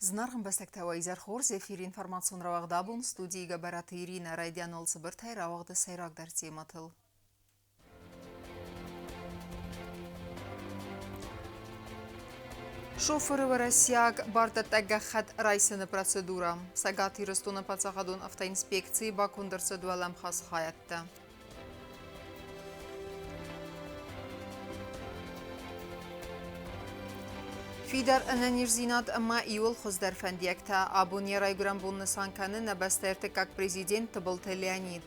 Зынаргъ ӕмбӕстӕгтӕ, уӕ изӕр хорз! Эфиры информацион рауагъд абон студийы Гӕбӕраты Иринӕ райдианыл цыбыртӕй рауагъды сӕйрагдӕр темӕтыл. Шофыры уӕрӕсейаг бардӕттӕг гӕххӕтт райсыны процедурӕ. Цӕгат Ирыстоны паддзахадон автоинспекцийы баконд ӕрцыд уӕлӕмхас хайӕдтӕ. Фидар ӕнӕниздзинад ӕмӕ иууыл хуыздӕр фӕндиӕгтӕ абон йӕ райгуырӕн бон нысан кӕны нӕ бӕстӕйы ӕртыккаг президент Тыбылты Леонид.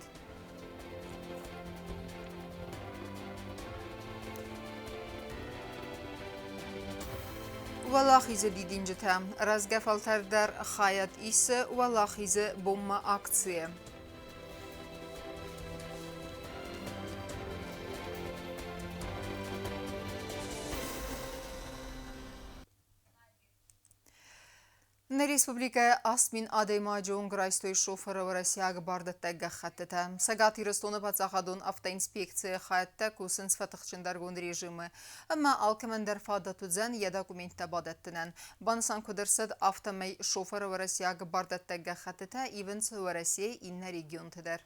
Уӕлахизы дидинджытӕ. Рӕзгӕ фӕлтӕр дӕр хайад исы Уӕлахизы бонмӕ акцийы. Нӕ республикӕйы 8000 адӕймаджы онг райстой шофыры уӕрӕсейаг бардӕттӕг гӕххӕттытӕ. Цӕгат Ирыстоны паддзахадон автоинспекцийы хайӕдтӕ кусынц фӕтыхджындӕргонд режимы ӕмӕ алкӕмӕн дӕр фадат уыдзӕн йӕ документтӕ бадӕттынӕн. Банысан куыд ӕрцыд, афтӕмӕй шофыры уӕрӕсейаг бардӕттӕг гӕххӕттытӕ ивынц Уӕрӕсейы иннӕ регионты дӕр.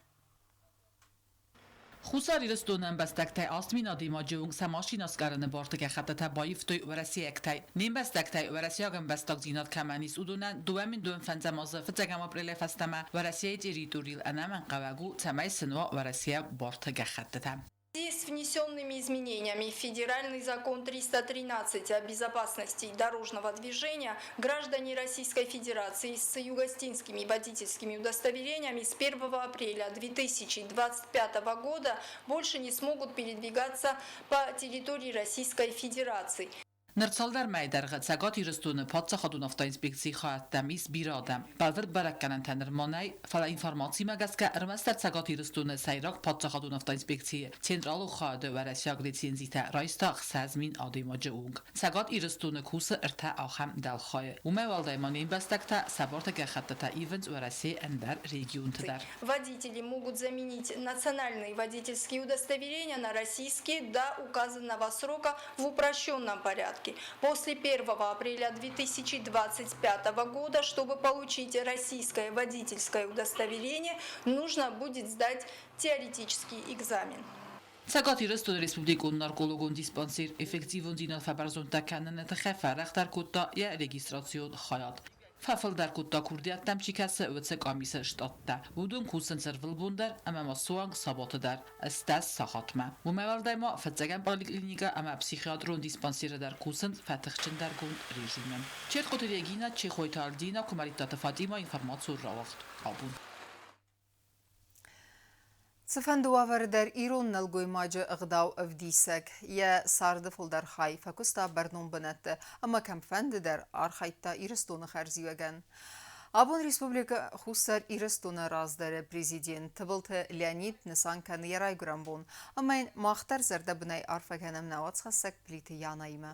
Хуссар Ирыстоны ӕмбӕстӕгтӕй 8000 адӕймаджы онг сӕ машинӕ скъӕрыны барты гӕххӕттытӕ баивтой уӕрӕсейӕгтӕй. Не мбӕстӕгтӕй уӕрӕсейаг ӕмбӕстагдзинад кӕмӕн ис, уыдонӕн 2025 азы фыццӕгӕм апрелӕй фӕстӕмӕ Уӕрӕсейы территорийыл ӕнӕмӕнгхъӕуӕг у, цӕмӕй сын уа уӕрӕсейаг барты гӕххӕттытӕ. связи с внесенными изменениями в Федеральный закон 313 о безопасности дорожного движения граждане Российской Федерации с югостинскими водительскими удостоверениями с 1 апреля 2025 года больше не смогут передвигаться по территории Российской Федерации. Ныр цалдӕр мӕйы дӕргъы Цӕгат Ирыстоны паддзахадон автоинспекцийы хайӕдтӕм ис бирӕ адӕм. Бӕлвырд бӕрӕггӕнӕнтӕ нырма нӕй, фӕлӕ информацимӕ гӕсгӕ ӕрмӕстдӕр Цӕгат Ирыстоны сӕйраг паддзахадон автоинспекцийы централон хайады уӕрӕсейаг лицензитӕ райста 6000 адӕймаджы онг. Цӕгат Ирыстоны кусы ӕртӕ ахӕм дӕлхайы. Уымӕй уӕлдай ма не мбӕстӕгтӕ сӕ барты гӕххӕттытӕ ивынц Уӕрӕсейы ӕндӕр регионты дӕр. Водители могут заменить национальные водительские удостоверения на российские до указанного срока в упрощенном порядке. После 1 апреля 2025 года, чтобы получить российское водительское удостоверение, нужно будет сдать теоретический экзамен. Цӕгат Ирыстоны республикон наркологон диспансер эффективондзинад фӕбӕрзонддӕр кӕныны тыххӕй фӕарӕхдӕр кодта йӕ регистрацион хайад. Фӕфылдӕр кодта курдиаттӕм чи кӕсы, уыцы къамисы штаттӕ. Уыдон кусынц ӕрвылбон дӕр ӕмӕ ма суанг сабаты дӕр, 80 сахатмӕ. Уымӕй уӕлдай ма фыццӕгӕм поликлиникӕ ӕмӕ психиатрон диспансеры дӕр кусынц фӕтыхджындӕргонд режимы. Чертхъоты Регинӕ, Чехойты Альдинӕ, Куымӕридтаты Фатимӕ информацион рауагъд абон. Цыфӕнды уавӕры дӕр ирон нӕлгоймаджы ӕгъдау ӕвдисӕг. Йӕ царды фылдӕр хай фӕкуыста бӕрнон бынӕтты ӕмӕ кӕмфӕнды дӕр архайдта Ирыстоны хӕрзиуӕгӕн. Абон Республикӕ Хуссар Ирыстоны раздӕры президент Тыбылты Леонид нысан кӕны йӕ райгуырӕн бон ӕмӕ йын мах дӕр зӕрдӕбынӕй арфӕ кӕнӕм нӕ уацхӕссӕг Плиты Янаимӕ.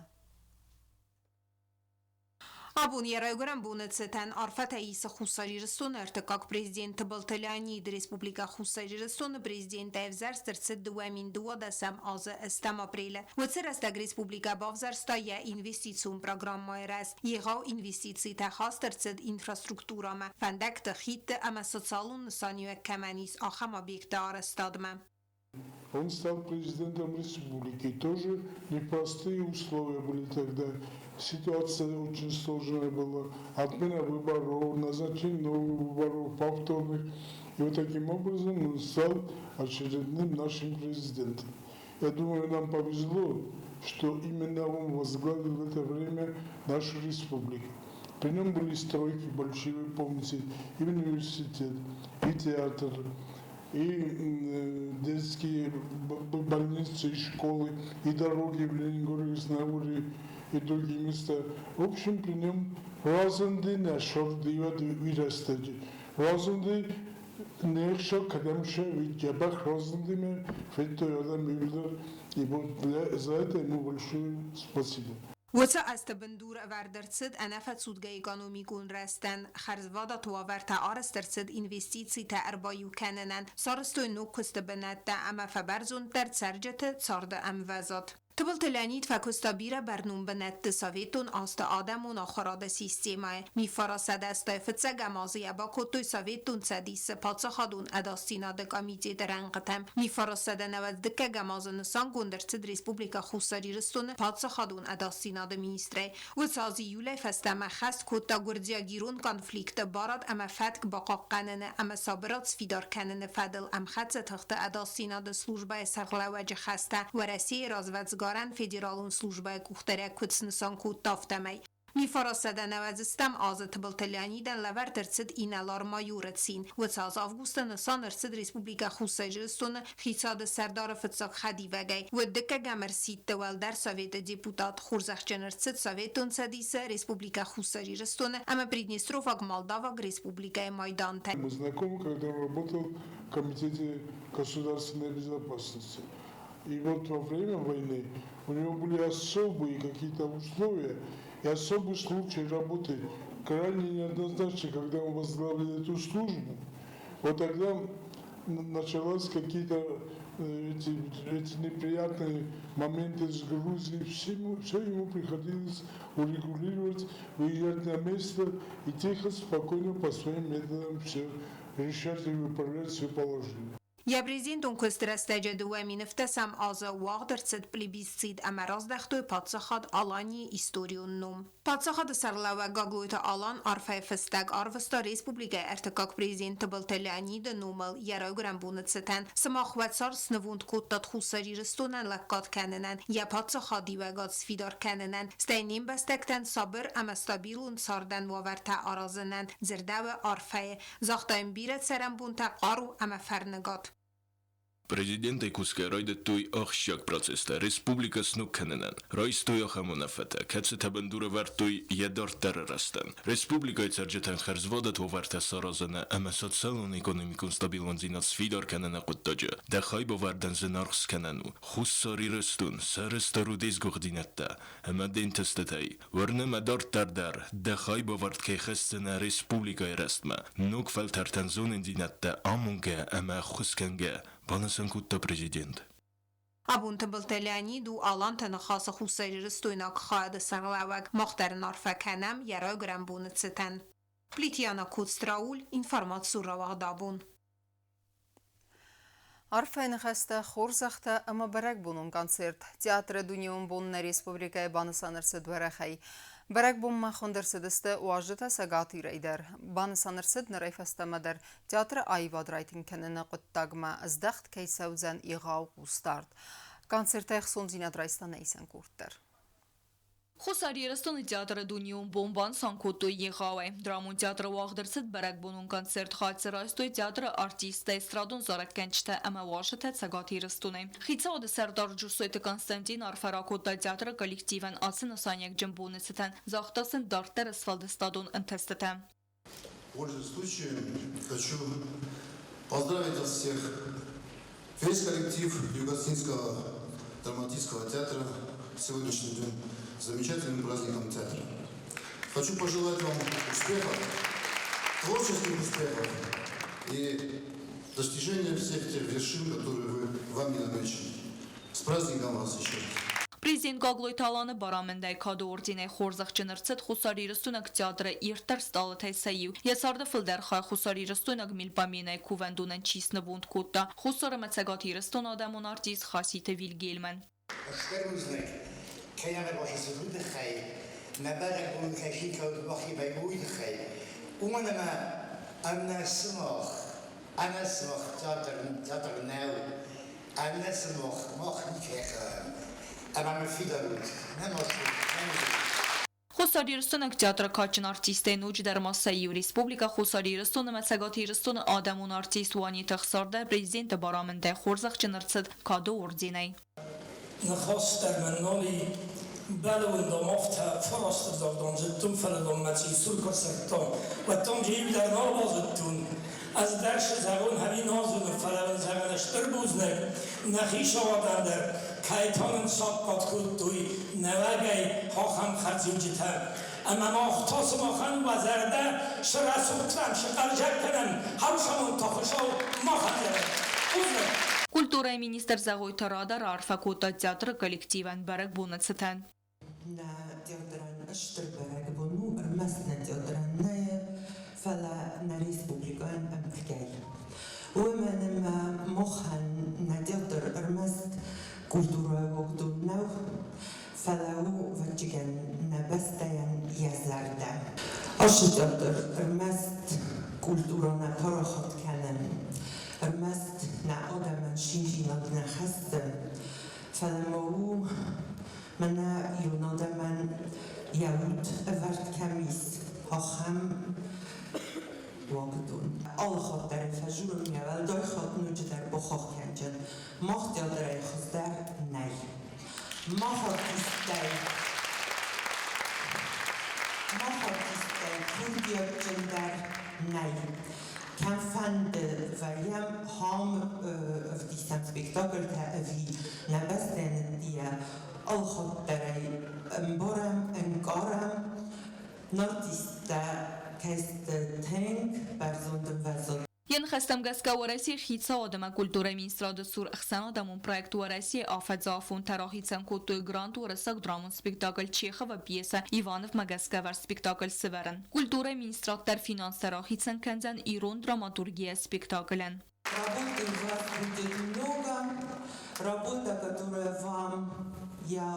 Абон йӕ райгуырӕн боны цытӕн арфӕтӕ исы Хуссар Ирыстоны ӕртыккаг президент Тыбылты Леонид. Республикӕ Хуссар Ирыстоны президент ӕвзӕрст ӕрцыд 2012 азы ӕстӕм апрелы. Уыцы рӕстӕг республикӕ бавзӕрста йӕ инвестицион программӕйы рӕзт. Егъау инвестицитӕ хаст ӕрцыд инфраструктурӕмӕ, фӕндӕгты, хидты ӕмӕ социалон нысаниуӕг кӕмӕн ис, ахӕм объектты арӕзтадмӕ. Он стал президентом республики. Тоже непростые условия были тогда. Ситуация очень сложная была. Отмена выборов, назначение новых выборов, повторных. И вот таким образом он стал очередным нашим президентом. Я думаю, нам повезло, что именно он возглавил в это время нашу республику. При нем были стройки большие, вы помните, и университет, и театр, и детские больницы, и школы, и дороги в Ленинграде, Ясногорье, и другие места. В общем, при нем разынди нӕ сордивад рӕстӕджы. Разынди не хсӕн кӕдӕм дзӕбӕх разынди мӕ федтой адӕм иууылдӕр. И вот за это ему большое спасибо. Уыцы азты бындур ӕвӕрд ӕрцыд ӕнӕфӕцудгӕ экономикон рӕзтӕн, хӕрзвадат уавӕртӕ арӕзт ӕрцыд инвестицитӕ ӕрбаиу кӕнынӕн, сарӕзтой ног куысты бынӕттӕ ӕмӕ фӕбӕрзонддӕр цӕрджыты царды ӕмвӕзад. Тыбылты Леонид фӕкуыста бирӕ бӕрнон бынӕтты советон азты адӕмон ахуырады системӕйы. 1985 азы йӕ бакодтой Советон Цӕдисы Паддзахадон ӕдасдзинады комитеты рӕнхъытӕм. 1992 азы нысангонд ӕрцыд Республикӕ Хуссар Ирыстоны Паддзахадон ӕдасдзинады министрӕй. Уыцы аз июлӕй фӕстӕмӕ хӕст кодта гуырдзиаг-ирон конфликты барад ӕмӕ фӕтк бахъахъхъӕныны ӕмӕ сабырад сфидар кӕныны фӕдыл ӕмхӕццӕ тыхты ӕдасдзинады службӕйы сӕргълӕууӕджы хӕстӕ Уӕрӕсейы развӕдсгарӕн федералон службӕйы къухдарӕг куыд снысан кодта, афтӕмӕй. 1990 азы Тыбылты Леонидӕн лӕвӕрд ӕрцыд инӕлар-майоры цин. Уыцы аз августы нысан ӕрцыд Республикӕ Хуссар Ирыстоны Хицауады сӕрдары фыццаг хӕдивӕгӕй. Уӕд дыккӕгӕм ӕрсидты Уӕлдӕр Советы депутат хорзӕхджын ӕрцыд Советон Цӕдисы, Республикӕ Хуссар Ирыстоны ӕмӕ Приднестроваг Молдаваг Республикӕйы майдантӕ. Мы знакомы, когда он работал в Комитете государственной безопасности. И вот во время войны у него были особые какие-то условия и особый случай работы, крайне неоднозначный, когда он возглавил эту службу. Вот тогда началась какие-то эти неприятные моменты с Грузией, все ему приходилось урегулировать, выезжать на место и тихо, спокойно по своим методам все решать и выправлять все положение. Йӕ президентон куысты рӕстӕджы 2007 азы уагъд ӕрцыд плебисцит ӕмӕ раздӕхтой паддзахад Аланийы историон ном. Паддзахады сӕргълӕууӕг Гаглойты Алан арфӕйы фыстӕг арвыста республикӕйы ӕртыккаг президент Тыбылты Леониды номыл йӕ райгуырӕн боны цытӕн. Сымах уӕ цард снывонд кодтат Хуссар Ирыстонӕн лӕггад кӕнынӕн, йӕ паддзахадиуӕгад сфидар кӕнынӕн, стӕй не мбӕстӕгтӕн сабыр ӕмӕ стабилон цардӕн уавӕртӕ аразынӕн, дзырдӕуы арфӕйы. Загъта йын бирӕ цӕрӕнбонтӕ, хъару ӕмӕ фӕрныгад. Президентӕй кусгӕ райдыдтой ахсджиаг процесстӕ республикӕ сног кӕнынӕн. Райстой ахӕм уынаффӕтӕ, кӕцытӕ бындур ӕвӕрдтой йӕ дарддӕры рӕзтӕн. Республикӕйы цӕрджытӕн хӕрзвадат уавӕртӕ саразыны ӕмӕ социалон-экономикон стабилондзинад сфидар кӕныны хъуыддаджы дӕ хайбавӕрдӕн зынаргъ скӕнӕн у Хуссар Ирыстон сӕрыстыр у де сгуыхтдзинӕдтӕ ӕмӕ де нтыстытӕй. Уырны мӕ дарддӕр дӕр, дӕ хайбавӕрд кӕй хӕсдзынӕ республикӕйы рӕзтмӕ, ног фӕлтӕртӕн зонындзинӕдтӕ амонгӕ ӕмӕ ӕххуыс кӕнгӕ, банысан кодта президент. Абон Тыбылты Леонид у Аланты Ныхасы хуссарирыстойнаг хайады сӕргълӕууӕг. Мах дӕр ын арфӕ кӕнӕм йӕ райгуырӕн боны цытӕн. Плитьяна Коцтрауль, информацион рауагъд абон. Арфӕйы ныхӕстӕ, хорзӕхтӕ ӕмӕ бӕрӕгбонон концерт. Театры дунеон бон нӕ республикӕйы банысан ӕрцыд уӕрӕхӕй. Бӕрӕгбонмӕ хуынд ӕрцыдысты уазджытӕ Цӕгат Ирӕй дӕр. Банысан ӕрцыд нырӕй фӕстӕмӕ дӕр театры аивад райтынг кӕныны хъуыддагмӕ здӕхт кӕй цӕудзӕн егъау хъусдард. Концертӕй ӕхцондзинад райста нӕ исӕн къорд дӕр. Хуссар Ирыстоны театры дунеон бон банысан кодтой егъауӕй. Драмон театры уагъд ӕрцыд бӕрӕгбонон концерт. Хатт райстой театры артисттӕ, эстрадон зарӕггӕнджытӕ ӕмӕ уазджытӕ Цӕгат Ирыстонӕй. Хицауады сӕрдар Джусойты Константин арфӕ ракодта театры коллективӕн ацы нысаниуӕгджын боны цытӕн, загъта сын дарддӕры сфӕлдыстадон ӕнтыстытӕ. Пользуясь случаем, хочу поздравить вас всех, весь коллектив Югосинского драматического театра с сегодняшним днем, замечательным праздником театра. Хочу пожелать вам успехов, творческих успехов и достижения всех тех вершин, которые вы, вами намечены. С праздником вас еще раз! Президент Гаглойты Аланы барамындӕй Кады орденӕй хорзӕхджын ӕрцыд хуссарирыстойнаг театры ирддӕр стъалытӕй сӕ иу. Йӕ царды фылдӕр хай хуссарирыстойнаг Мельпоменӕй кувӕндонӕн чи снывонд кодта, Хуссар ӕмӕ Цӕгат Ирыстоны адӕмон артист Хаситы Вильгельмӕн. Стыр бузныг, кӕй ӕрбацыд, уый тыххӕй, нӕ бӕрӕгбон кӕй хикӕуд уӕхибӕй, уый тыххӕй. Уымӕн ӕмӕ ӕнӕ сымах, ӕнӕ сымах театр театр нӕу, ӕнӕ сымах мах никӕй хъӕуӕм. Ӕмӕ мӕ фидар ут, нӕ маст ут, нӕ ут. Хуссар Ирыстойнаг театры кадджын артисттӕй ноджыдӕр ма сӕ иу Республикӕ Хуссар Ирыстон ӕмӕ Цӕгат Ирыстоны адӕмон артист Уаниты Ӕхсар дӕр президенты барамындӕй хорзӕхджын ӕрцыд Кады орденӕй. Ныхас дӕр мӕн нал и, бӕлон, дам, афтӕ фӕрастырдӕм, дам, зыдтон, фӕлӕ, дам, мӕ ци цур куы ӕрцардтон, уӕд, дам, иу дӕр нал базыдтон. Ӕз дӕр цы зӕгъон, ӕви нал зонын, фӕлӕ уын зӕгъын стыр бузныг, нӕхи сауадӕн дӕр, кӕй та нын саккаг кодтой нӕуӕгӕй ахӕм хӕрзиуджытӕ. Ӕмӕ мах та сымахӕн уӕ зӕрдӕ срӕсугъд кӕнӕм, схъӕлдзӕг кӕнӕм, хӕрзамонд та Хуыцау махӕн дӕр. Бузныг! Культурӕйы министр Зӕгъойты Рада раарфӕ кодта театры коллективӕн бӕрӕгбоны цытӕн. Нӕ театрӕн стыр бӕрӕгбон у, ӕрмӕст нӕ театрӕн нӕ, фӕлӕ нӕ республикӕйӕн ӕмткӕй. Уымӕн ӕмӕ махӕн нӕ театр ӕрмӕст культурӕйы уагдон нӕу, фӕлӕ у, ӕвӕццӕгӕн, нӕ бӕстӕйӕн йӕ зӕрдӕ. Ацы театр ӕрмӕст культурӕ нӕ парахат кӕны, ӕрмӕст нӕ адӕмӕн циндзинад нӕ хӕссы, фӕлӕ ма у мӕнӕ ирон адӕмӕн йӕ уд ӕвӕрд кӕм ис, ахӕм уагдон. Алы хатт дӕр ӕй фӕзурын, йӕ уӕлдай хатт ноджыдӕр бахахх кӕнджын. Мах театрӕй хуыздӕр нӕй. Мах артисттӕй мах артисттӕй курдиатджындӕр нӕй. Кӕмфӕнды вӕййӕм хам ӕвдисӕм спектакльтӕ ӕви нӕ бӕстӕ ныддийӕ, алхатт дӕр ӕй ӕмбарӕм, ӕнкъарӕм, артисттӕ кӕй сты тынг бӕрзонд ӕмвӕзад. Йӕ ныхӕстӕм гӕсгӕ Уӕрӕсейы хицауад ӕмӕ культурӕйы министрады цур ӕхсӕнадӕмон проект Уӕрӕсейы афӕдзы афонтӕ рахицӕн кодтой грант уырыссаг драмон спектакль Чехова пьесӕ Ивановмӕ гӕсгӕ ӕвӕрд спектакль сывӕрын. Культурӕйы министрад дӕр финанстӕ рахицӕн кӕндзӕн ирон драматургийӕ спектаклӕн. Работы у вас будет много, работа, которая вам, я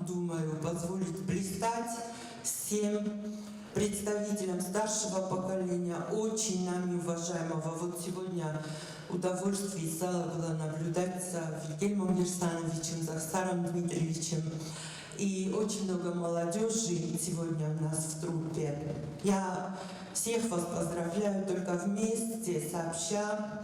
думаю, позволит блистать всем представителям старшего поколения, очень нами уважаемого. Вот сегодня удовольствие из зала было наблюдать за Вильгельмом Герсановичем, за Захаром Дмитриевичем. И очень много молодежи сегодня у нас в труппе. Я всех вас поздравляю, только вместе, сообща,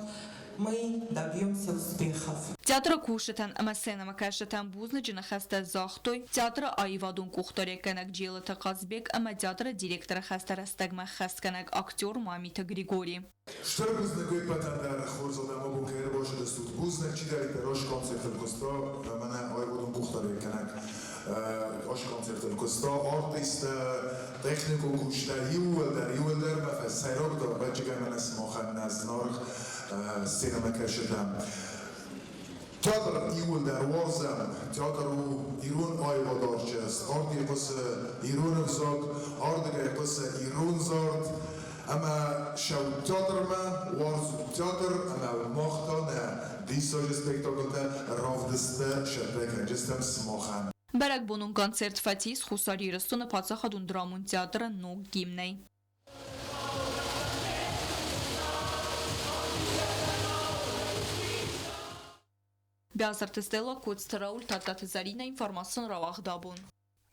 мы добьемся успехов. Театры кусджытӕн ӕмӕ сценӕмӕкӕсджытӕн бузныджы ныхӕстӕ загътой театры аивадон къухдариуӕггӕнӕг Джелыты Хъазбег ӕмӕ театры директоры хӕстӕ рӕстӕгмӕ ӕххӕстгӕнӕг актер Мамиты Григори. Стыр бузныг уе ппӕтӕн дӕр хорз адӕм абон кӕй ӕрбацыдыстут. Бузныг чидӕриддӕр ацы концертыл куыста, мӕнӕ аивадон къухдариуӕггӕнӕг ацы концертыл куыста, артисттӕ, техникон кусджытӕ иууылдӕр, иууылдӕр мӕ сӕйрагдӕр ӕвӕццӕгӕн мӕнӕ сымахӕн нӕ зынаргъ сценӕмӕкӕсджытӕ. Театр иууылдӕр уарзӕм. Театр у ирон аивады артдзӕст. Ардыгӕй хъуысы ирон ӕвзаг, ардыгӕй хъуысы ирон зард. Ӕмӕ цӕут театрмӕ, уарзут театр ӕмӕ мах та нӕ диссаджы спектакльтӕ, равдысттӕ цӕттӕ кӕнджыстӕм сымахӕн. Бӕрӕгбонон концерт фӕцис Хуссар Ирыстоны паддзахадон драмон театры ног гимнӕй. Биазырты Стелла, Коцты Рауль, Тадтаты Зӕринӕ, информацион рауагъд абон.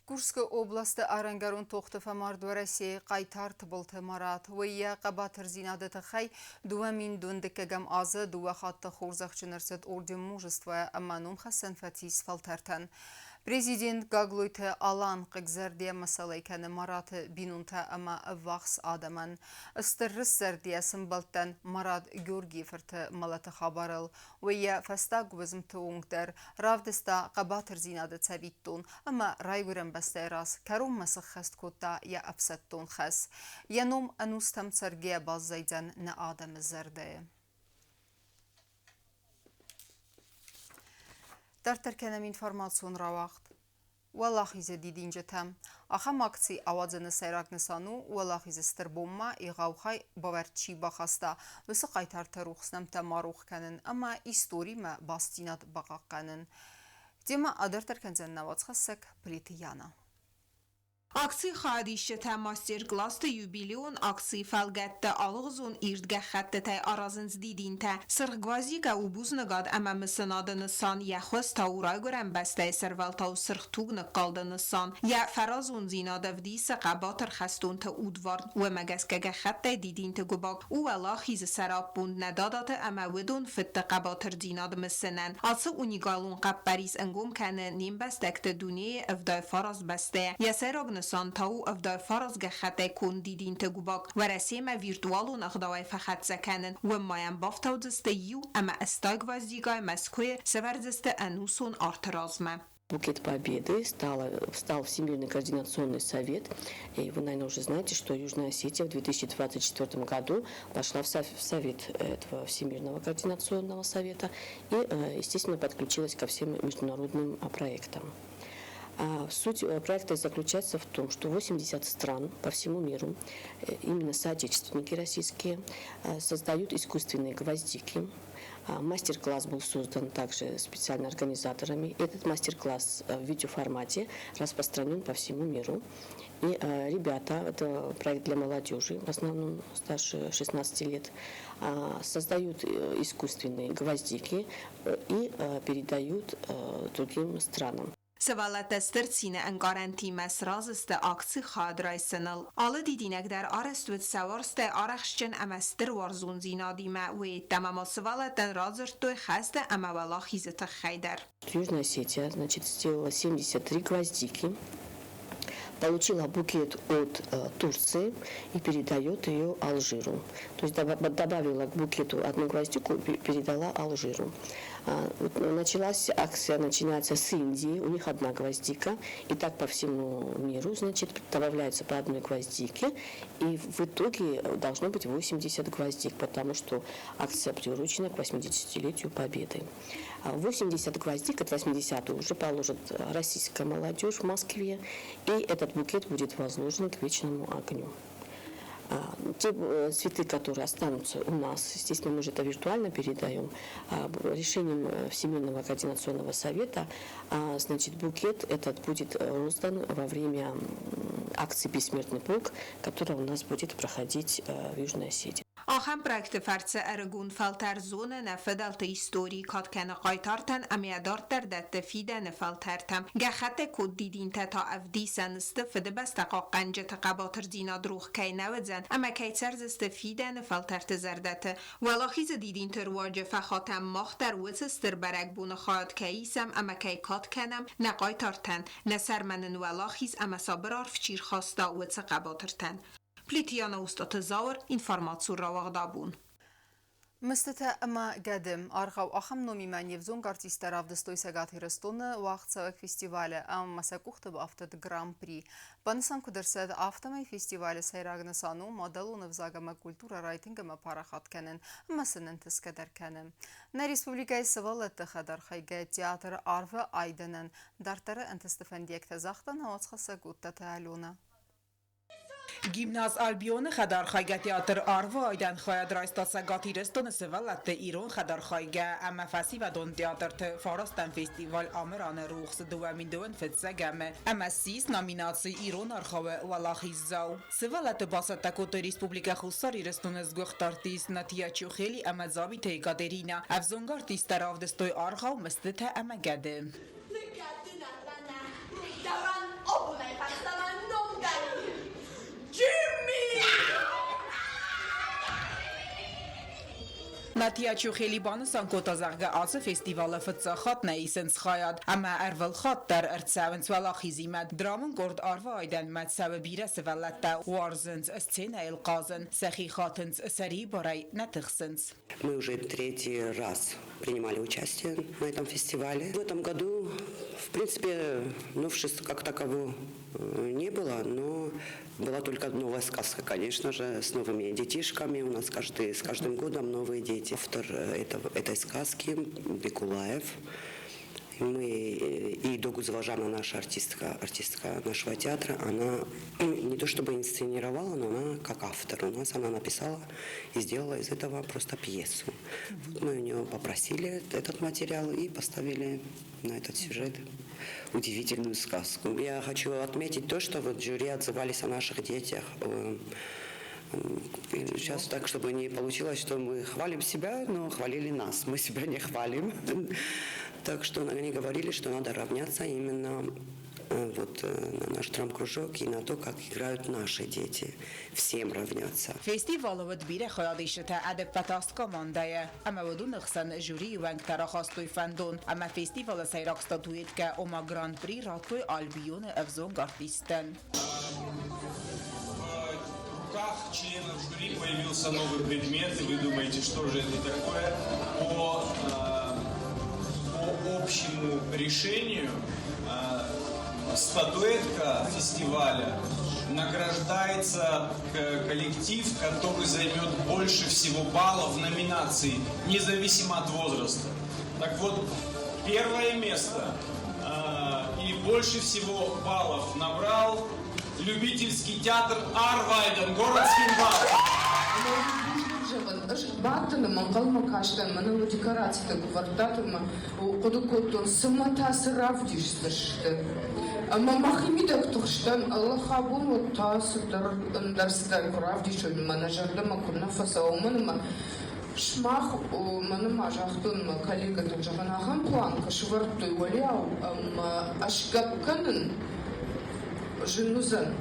Курскы областы арӕнгӕрон тохты фӕмард Уӕрӕсейы хъайтар Тыбылты Марат. Уый йӕ хъӕбатырдзинады тыххӕй 2012 азы дыууӕ хатты хорзӕхджын ӕрцыд Орден Мужества ӕмӕ номхӕссӕн фӕцис фӕлтӕртӕн. Президент Гаглойты Алан хъыгзӕрдӕ мӕсӕлӕй кӕны Мараты бинонтӕ ӕмӕ ӕввахс адӕмӕн. Стыр рыстзӕрдӕйӕ сымбӕлдтӕн Марат Георгийы фырты мӕлӕты хабарыл. Уый йӕ фӕстаг уысмты онг дӕр равдыста хъӕбатырдзинады цӕвиттон ӕмӕ райгуырӕн бӕстӕйы раз кӕронмӕ сыххӕст кодта йӕ ӕфсӕддон хӕс. Йӕ ном ӕнустӕм цӕргӕйӕ баззайдзӕн нӕ адӕмы зӕрдӕйы. Дарддӕр кӕнӕм информацион рауагъд. Уӕлахизы дидинджытӕ. Ахӕм акци ауадзыны сӕйраг нысан у Уӕлахизы стыр бонмӕ егъау хай бавӕрд чи бахаста, уыцы хъайтарты рухс нӕмттӕ ма рох кӕнын ӕмӕ историмӕ бастдзинад бахъахъхъӕнын. Темӕ адарддӕр кӕндзӕн нӕ уацхӕссӕг Плиты Яна. Акцийы хайадисджытӕ мастер-классты юбилейон акцийы фӕлгӕтты алыгъуызон ирд гӕххӕттытӕй аразынц дидинтӕ. Сырх гвоздикӕ у бузныгад ӕмӕ мысынады нысан, йӕ хуыз та у райгуырӕн бӕстӕйы сӕрвӕлтау сырх туг ныккалды нысан. Йӕ фӕразондзинад ӕвдисы хъӕбатыр хӕстонты удварн. Уымӕ гӕсгӕ гӕххӕттӕй дидинты гуыбак у уӕлахизы сӕраппонд нӕ дадаты ӕмӕ уыдон фыдты хъӕбатырдзинад мысынӕн. Ацы уникалон хъӕппӕрис ӕнгом кӕны не мбӕстӕгты дунейы 79 бӕстӕйӕ. Йӕ сӕйраг нысан та у 79 гӕххӕттӕй конд дидинты губак Уӕрӕсемӕ виртуалон ӕгъдауӕй фӕхӕццӕ кӕнын. Уым ма йӕм бафтаудзысты иу ӕмӕ 80 гвоздикӕйы Мӕскуыйы сӕвӕрдзысты ӕнусон арты размӕ. Букет Победы стал Всемирный координационный совет. И вы, наверное, уже знаете, что Южная Осетия в 2024 году вошла в совет этого Всемирного координационного совета и, естественно, подключилась ко всем международным проектам. Суть проекта заключается в том, что 80 стран по всему миру, именно соотечественники российские, создают искусственные гвоздики. Мастер-класс был создан также специально организаторами. Этот мастер-класс в видеоформате распространен по всему миру. И ребята, это проект для молодежи, в основном старше 16 лет, создают искусственные гвоздики и передают другим странам. Сывӕллӕттӕ стыр цины ӕнкъарӕнтимӕ сразы сты акцийы хайад райсыныл. Алы дидинӕг дӕр арӕзт уыд сӕ уарзтӕй арӕхстджын ӕмӕ стыр уарзондзинадимӕ, уый йеддӕмӕ ма сывӕллӕттӕн радзырдтой хӕсты ӕмӕ уӕлахизы тыххӕй дӕр. Южная Осетия, значит, сделала 73 гвоздики, получила букет от Турции и передает ее Алжиру. То есть добавила к букету одну гвоздику и передала Алжиру. Вот началась акция, начинается с Индии, у них одна гвоздика, и так по всему миру, значит, добавляется по одной гвоздике, и в итоге должно быть 80 гвоздик, потому что акция приурочена к 80-летию Победы. 80 гвоздик от 80 уже положит российская молодежь в Москве, и этот букет будет возложен к вечному огню. Те цветы, которые останутся у нас, естественно, мы же это виртуально передаем, решением Всемирного координационного совета, значит, букет этот будет роздан во время акции «Бессмертный полк», которая у нас будет проходить в Южной Осетии. Ахӕм проекты фӕрцы ӕрыгон фӕлтӕр зоны нӕ фыдӕлты истори, кад кӕны хъайтартӕн ӕмӕ дарддӕр дӕтты фидӕны фӕлтӕртӕм. Гӕххӕтты конд дидинтӕ та ӕвдисӕн сты Фыдыбӕстӕ хъахъхъӕнджыты хъӕбатырдзинад рох кӕй нӕ уыдзӕн ӕмӕ кӕй цӕрдзысты фидӕны фӕлтӕрты зӕрдӕты. Уӕлахизы дидинты руаджы фӕхатӕм мах дӕр уыцы стыр бӕрӕгбоны хайад кӕй исӕм ӕмӕ кӕй кад кӕнӕм нӕ хъайтартӕн, нӕ сӕрмӕ нын уӕлахиз ӕмӕ сабыр арв чи рхаста, уыцы хъӕбатыртӕн. Плиты Яна Устаты Зауыр, информацион рауагъд абон. Мыстытӕ ӕмӕ гӕды аргъау ахӕм номимӕ не взонг артисттӕ равдыстой Цӕгат Ирыстоны уагъдцӕуӕг фестивалы ӕмӕ сӕ къухты бафтыд Гран-при. Банысан куыд ӕрцыд, афтӕмӕй фестивалы сӕйраг нысан у мадӕлон ӕвзаг ӕмӕ культурӕ райтынг ӕмӕ парахат кӕнын ӕмӕ сын ӕнтысгӕ дӕр кӕны. Нӕ республикӕйы сывӕллӕтты хӕдархайгӕ театр Арвы айдӕнӕн дарддӕры ӕнтысты фӕндиӕгтӕ загъта нӕ уацхӕссӕг Уттаты Алена. Гимназ Альбионы хӕдархайгӕ театр Арвы айдӕн хайад райста Цӕгат Ирыстоны сывӕллӕтты ирон хӕдархайгӕ ӕмӕ фӕсивӕдон театрты фарастӕм фестиваль Амыраны рухс 2002 фыццӕгӕмы ӕмӕ ссис номинаци Ирон аргъауы уӕлахиздзау. Сывӕллӕтты бацӕттӕ кодтой Республикӕ Хуссар Ирыстоны сгуыхт артист Натия Чухели ӕмӕ Дзабиты Екатеринӕ. Ӕвзонг артисттӕ равдыстой аргъау Мыстытӕ ӕмӕ гӕды. Дӕуӕн абонӕй фӕстӕмӕ номдар Джимми! Натия Чухели банысан кодта, зӕгъгӕ, ацы фестивалы фыццаг хатт нӕ исынц хайад ӕмӕ ӕрвылхатт дӕр ӕрцӕуынц уӕлахизимӕ. Драмон къорд Арвы айдӕнмӕ цӕуы бирӕ сывӕллӕттӕ, уарзынц сценӕйыл хъазын, сӕхи хатынц сӕрибарӕй, нӕ тыхсынц. Мы уже третий раз принимали участие на этом фестивале. В этом году, в принципе, новшеств как такового не было, но была только новая сказка, конечно же, с новыми детишками. У нас с каждым годом новые дети. Автор этой сказки Бекулаев. Мы и Догузова Жанна, наша артистка, артистка нашего театра, она не то чтобы инсценировала, но она как автор у нас, она написала и сделала из этого просто пьесу. Вот мы у нее попросили этот материал и поставили на этот сюжет удивительную сказку. Я хочу отметить то, что вот жюри отзывались о наших детях. Сейчас так, чтобы не получилось, что мы хвалим себя, но хвалили нас. Мы себя не хвалим. Так что они говорили, что надо равняться именно вот на наш драмкружок и на то, как играют наши дети. Всем равняться. Фестивалы уыд бирӕ хайадисджытӕ, ӕдӕппӕт аст командӕйы ӕмӕ уыдоны хсӕн жюрийы уӕнгтӕ рахастой фӕндон ӕмӕ фестивалы сӕйраг статуэткӕ, ома Гран-при радтой Альбионы ӕвзонг артисттӕн. В руках членов жюри появился новый предмет, и вы думаете, что же это такое? По общему решению Статуэтка фестиваля награждается коллектив, который займет больше всего баллов в номинации, независимо от возраста. Так вот, первое место и больше всего баллов набрал любительский театр Арвайден, город Цхинвал. Зӕгъын, ӕз бадтӕн ӕмӕ ӕнхъӕлмӕ кастӕн, мӕнӕ уӕ декорацитӕ куы вӕрдтат ӕмӕ хъуыды кодтон, цымӕ та цы равдисдзысты. Ӕмӕ мӕхимидӕг тыхстӕн, ӕллӕх, абон уӕд та цыдӕр ӕндӕр цыдӕр куы равдисой, мӕ нӕ зӕрдӕмӕ куы нӕ фӕцӕуа, уымӕн ӕмӕ сымах, мӕнӕ ма загътон мӕ коллегӕтӕн, зӕгъын, ахӕм план куы сӕвӕрдтой уӕлиау ӕмӕ ӕсгӕпп кӕнын зын уыдзӕн.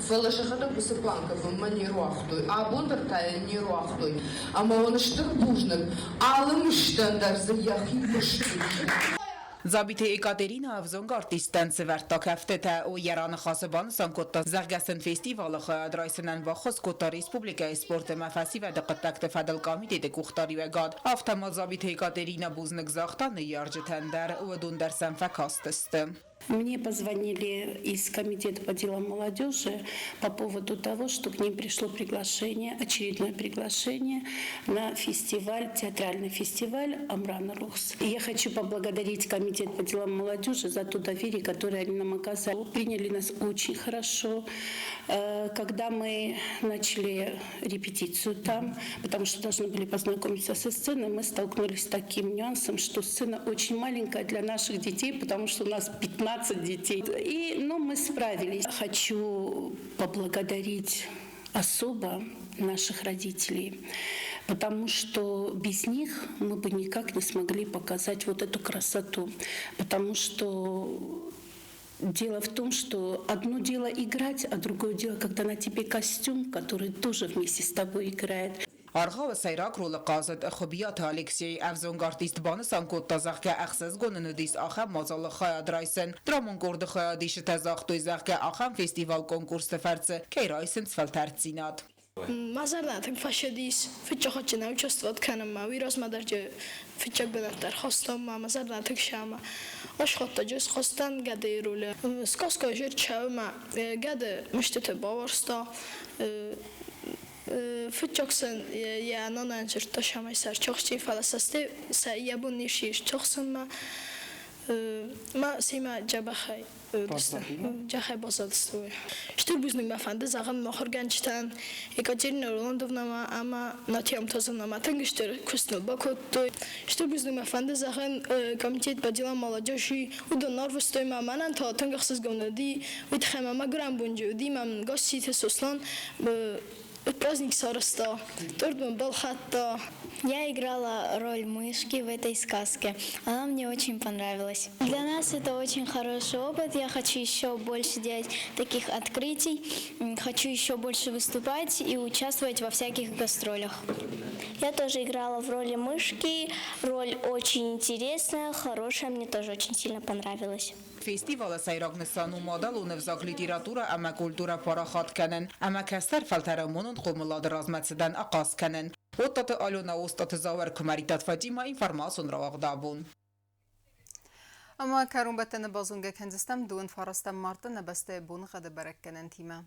Фӕлӕ сӕхӕдӕг уыцы планкӕ бынмӕ не руагътой, абон дӕр та йӕ не руагътой. Ӕмӕ уын стыр бузныг, алы мыстӕн дӕр дзы йӕхи куыст уыди. Дзабиты Екатерина ӕвзонг артисттӕн сӕвӕрдта кӕфтытӕ. Уый йӕ раныхасы банысан кодта, зӕгъгӕ сын фестивалы хайад райсынӕн баххуыс кодта республикӕйы спорт ӕмӕ фӕсивӕды хъуыддӕгты фӕдыл комитеты къухдариуӕгад. Афтӕ ма Дзабиты Екатерина бузныг загъта ныййарджытӕн дӕр, уыдон дӕр сӕм фӕкастысты. Мне позвонили из Комитета по делам молодежи по поводу того, что к ним пришло приглашение, очередное приглашение на фестиваль, театральный фестиваль «Амран Рухс». И я хочу поблагодарить Комитет по делам молодежи за то доверие, которое они нам оказали. Приняли нас очень хорошо. Когда мы начали репетицию там, потому что должны были познакомиться со сценой, мы столкнулись с таким нюансом, что сцена очень маленькая для наших детей, потому что у нас 15 детей. И, ну, мы справились. Хочу поблагодарить особо наших родителей, потому что без них мы бы никак не смогли показать вот эту красоту, потому что дело в том, что одно дело играть, а другое дело, когда на тебе костюм, который тоже вместе с тобой играет. Аргъауы сӕйраг ролы хъазыд Хуыбиаты Алексей. Ӕвзонг артист банысан кодта, зӕгъгӕ, ӕхсызгон ын уыдис ахӕм мадзалы хайад райсын. Драмон къорды хайадисджытӕ загътой, зӕгъгӕ, ахӕм фестивал-конкурсты фӕрцы кӕй райсынц фӕлтӕрддзинад. Мӕ зӕрдӕ тынг фӕсидис фыццаг хатт нӕ участвовать кӕнынмӕ, уый размӕ дӕр фыццаг бынат дӕр хастам мӕ зӕрдӕ тынг сӕмӕ. Ӕсхуыдта схостан гӕдыйы ролы. Сказка жирчӕуы гӕды мыстыты бауарзта. Фыццаг сын йӕ нанайӕн дзырдта, цӕмӕй сӕ ӕрцахсти, фӕлӕ сӕ йӕ бон не ссис цахсынмӕ. Мӕ семӕ дзӕбӕхӕй Джахай баззадысты. Стыр бузныг мӕ фӕнды зӕгъын мӕ Екатерина Роландовнамӕ ӕмӕ Натья Мтазовнамӕ тынг стыр куыст ныл бакодтой. Стыр бузныг мӕ фӕнды зӕгъын комитет по делам молодежи, уыдон арвыстой мӕ мӕнӕн та тынг ӕхсызгон уыди, уый тыххӕй мӕ мӕгуырӕн бонджы уыди, мӕм Гасситы Сослан праздник сарӕзта, торт мын балхӕдта. Я играла роль мышки в этой сказке. Она мне очень понравилась. Для нас это очень хороший опыт. Я хочу еще больше делать таких открытий. Хочу еще больше выступать и участвовать во всяких гастролях. Я тоже играла в роли мышки. Роль очень интересная, хорошая, мне тоже очень сильно понравилась. Фестивалы сӕйраг нысан у мадӕлон ӕвзаг, литературӕ ӕмӕ культурӕ парахат кӕнын ӕмӕ кӕстӕр фӕлтӕры монон хъомылады размӕцыдӕн ахъаз кӕнын. Оттаты Алена, Остъаты Зауыр, Куымӕридтаты Фатимӕ, информацион рауагъд абон. Ӕмӕ кӕронбӕттӕны базонгӕ кӕндзыстӕм дыууын фарӕстӕм марты нӕ бӕстӕйы боныгъӕды бӕрӕггӕнӕнтимӕ.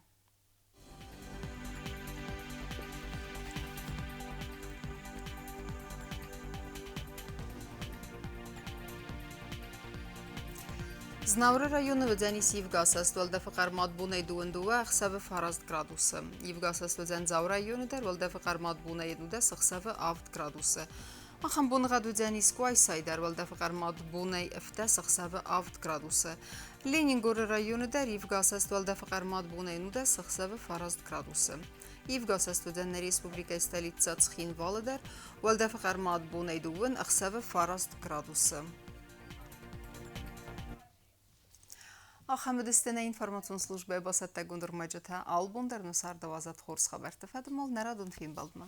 Знауыры районы уыдзӕнис ивгӕсӕст уӕлдӕфы хъӕрмад бонӕй дыууын дыууӕ, ӕхсӕвы фараст градусы. Ивгӕсӕст уыдзӕн Дзауы районы дӕр уӕлдӕфы хъӕрмад бонӕй 11, ӕхсӕвы 7 градусы. Ахӕм боныгъӕд уыдзӕнис Къуайсайы дӕр уӕлдӕфы хъӕрмад бонӕй 7, ӕхсӕвы 7 градусы. Ленингоры районы дӕр ивгӕсӕст уӕлдӕфы хъӕрмад бонӕй 11, ӕхсӕвы 9 градусы. Ивгӕсӕст уыдзӕн нӕ республикӕйы столицӕ Цхинвалы дӕр уӕлдӕфы хъӕрмад бонӕй 2, ӕхсӕвы 9 градусы. Ахӕм уыдысты нӕ информацион службӕйы бацӕттӕгонд ӕрмӕджытӕ. Алыбон дӕр нӕ цардауадзӕд хорз хабӕртты фӕдыл нӕ радон фембӕлдмӕ.